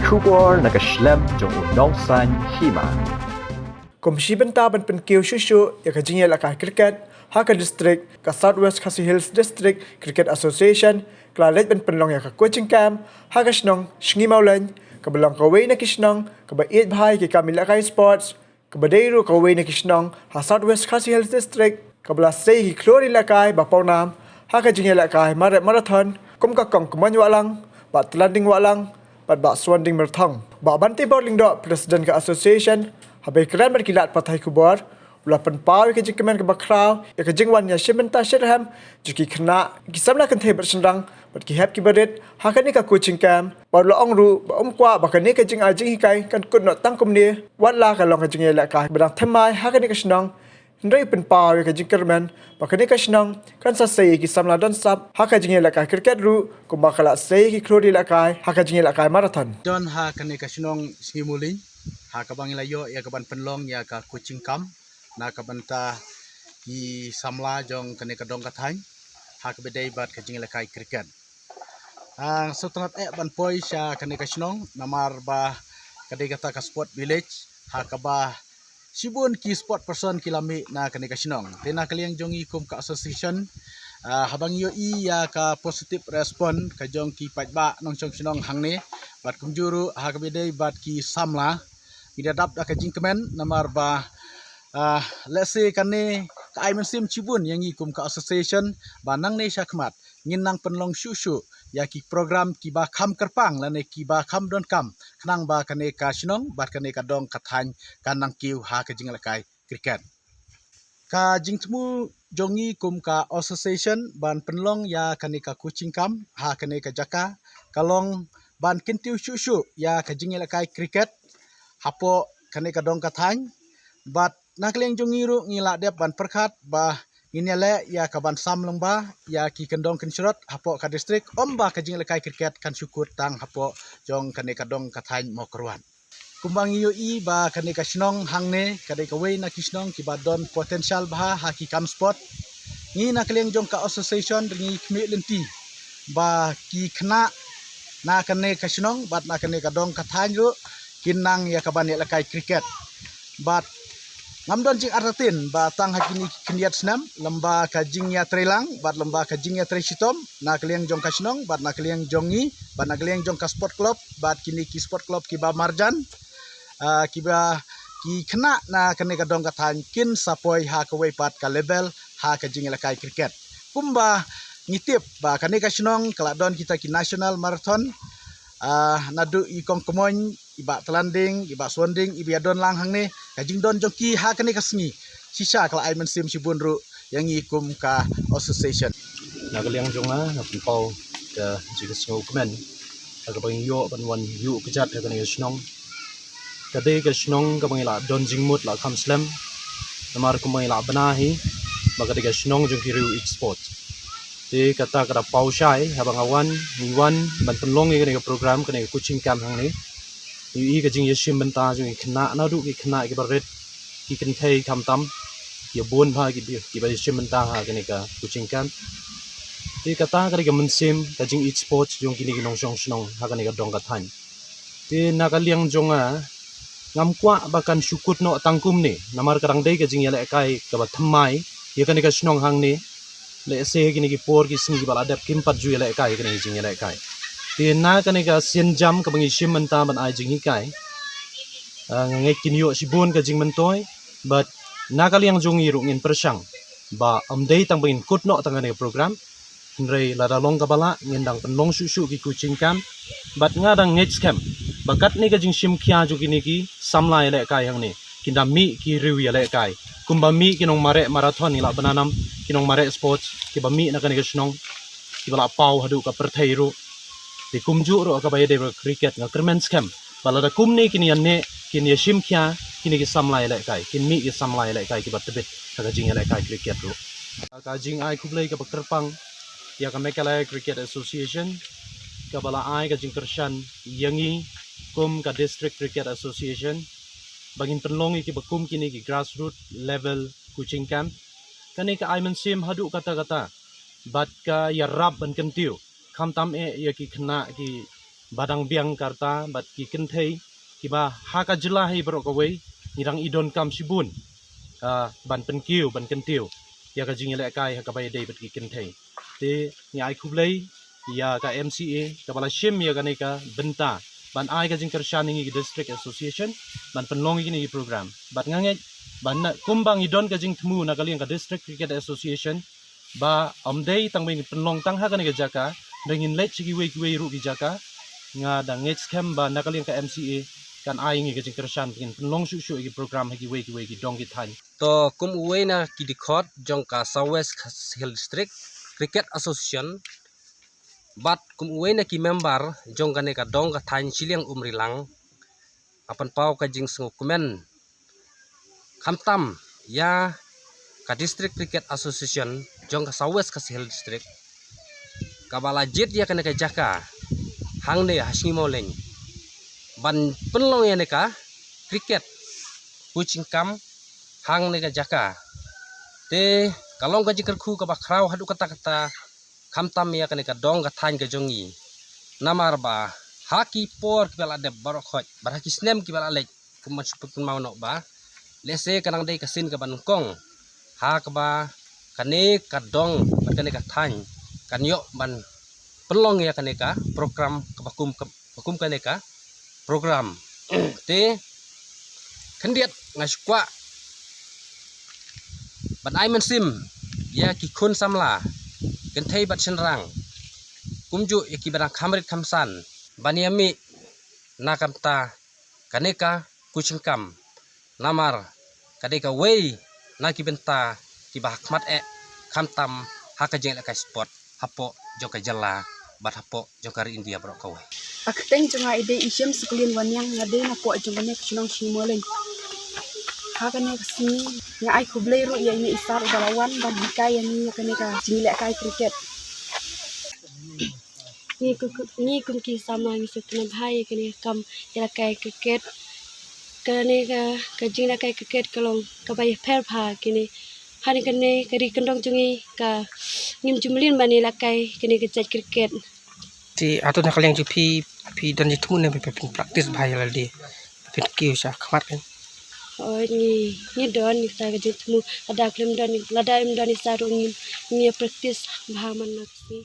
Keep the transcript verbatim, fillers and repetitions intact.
Khubor na ka shlem jong u nongsan hima. Kum shi bynta ban pynkiew shuh shuh ïa ka jingïalehkai cricket ha ka district, ka South West Khasi Hills District Cricket Association ka la leit ban pynlong ïa ka coaching camp ha ka shnong Sngi Mawleng, kaba long kawei na ki shnong kaba ïeit bha ïa ki kam ïalehkai sports, kaba dei ruh kawei na ki shnong ha South West Khasi Hills District kaba la sei ïa ki khlur ïalehkai ba pawnam ha ka jingïalehkai mar-, marathon, kum ka Kong Kmoin Wahlang, Bah Tlanding Wahlang bad Bah Suanding Myrthong. Bah Banteibor Lyngdoh, President ka association, haba ïakren bad ki lad pathai khubor, u la pynpaw ïa ka jingkmen kaba khraw ïa ka jingwan ïashim bynta shitrhem jong ki khynnah, ki samla kynthei bad shynrang bad ki hep ki barit ha kane ka coaching camp, bad u la ong ruh ba um kwah ba kane ka jingai jinghikai kan kut noh tang kumne, wat la ka long ka jingïalehkai ba dang thymmai ha kane ka shnong. Hynrei u pynpaw ïa ka jingkyrmen ba kane ka shnong kan sa sei ïa ki samla don sap ha ka jingïalehkai cricket ruh, kumba ka la sei ïa ki khlur ïalehkai ha ka jingïalehkai marathon. Don ha kane ka shnong Sngi Mawleng, ha kaba ngi la ïoh ïa ka ban pynlong ïa ka coaching camp na ka bynta ki samla jong kane ka dong ka thaiñ ha kaba dei bad ka jingïalehkai cricket. Ah, sngewtynnat eh ban poi sha kane ka shnong namar ba ka dei kata ka sport village ha kaba shibun ki sport person ki la mih na kane ka shnong. Te na ka liang jong ngi kum ka association, ah, haba ngi ïohi ïa ka positive response ka jong ki paidbah nongshong shnong hangne, bad kumjuh ruh ha kaba dei bad ki samla, ngi da dap da ka jingkmen namar ba, ah, lehse kane ka ai mynsiem shibun ïa ngi kum ka association ba nangne sha khmat ngin nang pynlong shuh shuh ïa ki program kiba kham kyrpang lane kiba kham donkam, khnang ba kane ka shnong bad kane ka dong ka thaiñ kan nang kiew ha ka jingïalehkai cricket. Ka jingthmu jong ngi kum ka association ban pynlong ïa kane ka coaching camp ha kane ka jaka ka long ban kyntiew shuh shuh ïa ka jingïalehkai cricket hapoh kane ka dong ka thaiñ, bad na ka liang jong ngi ruh ngi la dep ban pyrkhat ba ngin ïaleh ïa ka ban sam lyngba ïa ki kyndong kynshrot hapoh ka district, ym ba ka jingïalehkai cricket kan shu kut tang hapoh jong kane ka dong ka thaiñ Mawkyrwat. Kumba ngi ïohi ba kane ka shnong hangne ka dei kawei na ki shnong kiba don potential bha ha ki kam sport. Ngi na ka liang jong ka association ruh ngi khmih lynti ba ki khynnah na kane ka shnong bad na kane ka dong ka thaiñ ruh kin nang ïa ka ban ïalehkai cricket. Bad ngam don jingartatien ba tang ha kine ki khyndiat snem, lyngba ka jingïatreilang bad lyngba ka jingïatrei shitom na ka liang jong ka shnong bad na ka liang jong ngi bad na ka liang jong ka sport club bad kine ki sport club kiba marjan, ah, kiba ki khynnah na kane ka dong ka thaiñ kin sa poi ha kawei pat ka level ha ka jingïalehkai cricket. Kumba ngi tip ba kane ka shnong ka la don kita ki national marathon, ah, naduh i Kong Kmoin, i Bah Tlanding, i Bah Suanding, iba ïadon lang hangne, ka jingdon jong ki ha kane ka sngi shisha ka la ai mynsiem shibun ruh ïa ngi kum ka association. Na ka liang jong nga, nga pynpaw ka jingsngewkmen ha kaba ngi ïoh ban wan ïuh kjat ha kane ka shnong. Ka dei ka shnong kaba ngi la don jingmut la kham slem, namar kumba ngi la bna hi ba ka dei ka shnong jong ki riew ïeit sport. Te kata ka da paw shai haba nga wan, ngi wan ban pynlong ïa kane ka program, kane ka coaching camp hangne. Ngi ïohi ka jingïashim bynta jong ki khynnah, naduh ki khynnah kiba rit, ki kynthei khamtam, ki bun bha ki, kiba ïashim bynta ha kane ka coaching camp. Te kata ka dei ka mynsiem ka jingïeit sport jong kine ki nongshong shnong ha kane ka dong ka thaiñ. Te na ka liang jong nga, ngam kwah ba kan shu kut noh tang kumne, namar ka dang dei ka jingïalehkai kaba thymmai ïa kane ka shnong hangne. Lehse kine ki por ki sngi kiba la dep kim pat ju ïalehkai kane ka jingïalehkai. Te na kane ka sienjam kaba ngi shim bynta ban ai jinghikai, ah, nga ngeit kin ïoh shibun ka jingmyntoi, bad na ka liang jong ngi ruh ngin pyrshang ba ym dei tang ba ngin kut noh tang kane ka program, hynrei lada long kaba lah ngin dang pynlong shuh shuh ki coaching camp. Bad nga dang ngeit skhem ba katne ka jingshim khia jong kine ki samla ïalehkai hangne, kin da mih ki riew ïalehkai, kumba mih ki nongmareh marathon ngi la bna nam, ki nongmareh sports kiba mih na kane ka shnong, kiba la paw haduh ka pyrthei ruh. Te kumjuh ruh ha kaba ïadei bad ka cricket, nga kyrmen skhem ba lada kumne kin ïaneh, kin ïashim khia kine ki samla ïalehkai, kin mih ki samla ïalehkai kiba tbit ha ka jingïalehkai cricket ruh. Ka jingai khublei kaba kyrpang ïa ka Meghalaya Cricket Association kaba la ai ka jingkyrshan ïa ngi kum ka District Cricket Association ba ngin pynlong ïa kiba kum kine ki grassroot level coaching camp. Kane ka ai mynsiem haduh katta katta bad ka ïarap ban kyntiew, khamtam eh ïa ki khynnah ki ba dang biang ka rta bad ki kynthei kiba ha ka jylla hi baroh kawei ngi dang i donkam shibun, ah, ban pynkiew ban kyntiew ïa ka jingïalehkai ha kaba ïadei bad ki kynthei. Te ngi ai khublei ïa ka M C A kaba la shim ïa kane ka bynta ban ai ka jingkyrshan ïa ngi ki District Association ban pynlong ïa kine ki program. Bad nga ngeit ba na, kumba ngi don ka jingthmu na ka liang ka District Cricket Association, ba ym dei tang ba ngin pynlong tang ha kane ka jaka, hynrei ngin leit sha kiwei kiwei ruh ki jaka. Nga dang ngeit skhem ba na ka liang ka M C A kan ai ngi ka jingkyrshan ba ngin pynlong shuh shuh ïa ki program ha kiwei kiwei ki dong ki thaiñ. To, kum uwei na ki dkhot jong ka South West Khasi Hills District Cricket Association bad kum uwei na ki member jong kane ka dong ka thaiñ shiliang Umrilang, nga pynpaw ka jingsngewkmen khamtam ïa ka District Cricket Association jong ka South West Khasi Hills District kaba la jied ïa kane ka jaka hangne ha Sngi Mawleng ban pynlong ïa kane ka cricket coaching camp hangne ka jaka. Te ka long ka jingkyrkhu kaba khraw haduh katta katta khamtam ïa kane ka dong ka thaiñ ka jong ngi. Namar ba ha ki por kiba la dep baroh khoit bad ha ki snem kiba la leit, kum ban shu pynmaw noh ba lehse ka nang dei ka sien kaba nyngkong ha kaba kane ka dong bad kane ka thaiñ kan ïoh ban pynlong ïa kane ka program kaba kum, kaba kum kane ka program. Te khyndiat nga sngewkwah ban ai mynsiem ïa ki khun samla, kynthei bad shynrang, kumjuh ïa kiba dang kham rit kham san ban ïa mih na ka bynta kane ka coaching camp. Namar ka dei kawei na ki bynta kiba ha khmat eh khamtam ha ka jingïalehkai sport hapoh jong ka jylla bad hapoh jong ka ri India baroh kawei. Ka kyrteng jong nga i dei i Shem Suklin Wanniang, nga dei na poh jong kane ka shnong Sngi Mawleng. Ha kane ka sngi nga ai khublei ruh ïa ine i sir uba la wan ban hikai ïa ngi ïa kane ka jingïalehkai cricket. Ngi kum, kum, ngi kum ki samla ngi sngewtynnat bha ïa kane ka kam ïalehkai cricket. Kane ka, ka jingïalehkai cricket ka long kaba ïapher bha kine. Hane kane ka ri kyndong jong ngi ka ngim ju mlien ban ïalehkai kane ka jait cricket. Te hato na ka liang jong phi, phi don jingthmu ne phi, phi practice bha ïa lade, phi kiew sha khmat kan? Hooid, ngi, ngi don ïa ka jingthmu, lada khlem don, lada im don ïa sa ruh ngi, ngi practice bha man la ka sngi.